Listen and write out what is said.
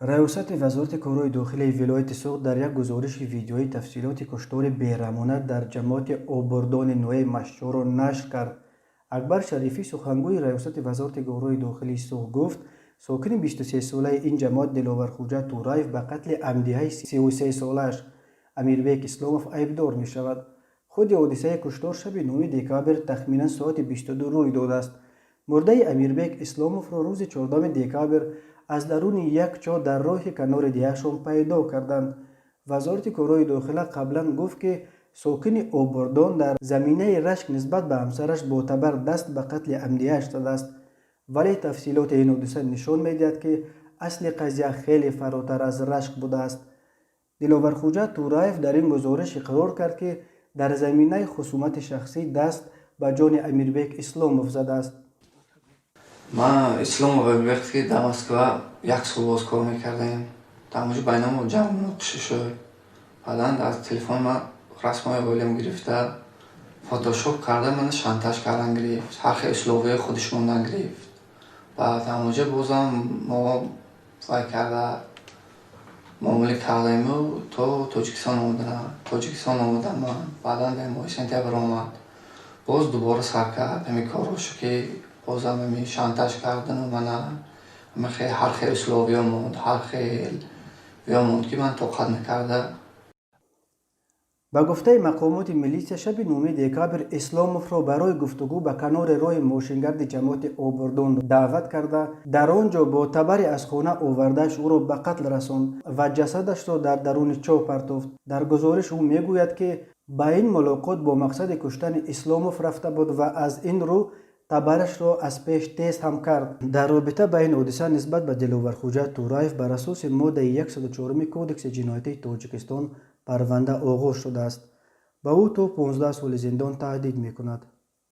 Раёсати Вазорати корҳои дохилии вилояти Суғд дар як гузориши видеоӣ тафсилоти куштори бераҳмона дар ҷамоати Обурдони ноҳияи Мастчоҳро нашр кард. Акбар Шарифӣ, сухангӯи Раёсати Вазорати корҳои дохилии Суғд, гуфт, сокини 23-солаи ин ҷамоат Диловархуҷа Тураев ба қатли ҳамдеҳаи 33-солааш Амирбек Исломов айбдор мешавад. Худи ҳодисаи куштор шаби 9 декабр тахминан соати 22 рӯй додааст. Мурдаи Амирбек Исломовро рӯзи 14 декабр аз даруни як чоҳ дар роҳи канори деҳашон пайдо карданд. Вазорати корҳои дохила қаблан гуфт, ки сокини Обурдон дар заминаи рашк нисбат ба ҳамсараш бо табар даст ба қатли ҳамдеҳааш задааст, вале тафсилоти ин ҳодиса нишон медиҳад, ки асли қазия хеле фаротар аз рашк будааст. Диловархуҷа Тураев дар ин гузориш иқрор кард, ки дар заминаи хусумати шахсӣ даст ба ҷони Амирбек Исломов задааст. Ман Исломов вақте ки дар Москва як сол боз кор мекардем, дар онҷо байнамо ҷанг муноқиша шуд. Баъдан аз телефони ман расмҳои оилам гирифта, фотошоп карда, мана шантаж кардан гирифт, ҳар хел условияи худаш мондан гирифт. Баъд ҳамонҷо бозам мо вай карда, муомила кардему то Тоҷикистон омаданам. Тоҷикистон омадам ман, баъдан дар моҳи сентябр омад. Боз дубора сар кард ҳамин корҳошо, ки бозам ҳамин шантаж кардану мана ҳар хел условия монд, ҳар хел виё монд, ки ман тоқат накарда. Ба гуфтаи мақомоти милитсия, шаби 9 декабр Исломовро барои гуфтугӯ ба канори роҳи мошингарди ҷамоати Обурдон даъват карда, дар он ҷо бо табаре аз хона овардааш ӯро ба қатл расонд ва ҷасадашро дар даруни чоҳ партофт. Дар гузориш ӯ мегӯяд, ки ба ин мулоқот бо мақсади куштани Исломов рафта буд ва аз ин рӯ табарашро аз пеш тез ҳам кард. Дар робита ба ин ҳодиса нисбат ба Диловархуҷа Тураев бар асоси моддаи 104 Кодекси ҷиноятии Тоҷикистон парванда оғоз шудааст. Ба ӯ то 15 соли зиндон таҳдид мекунад.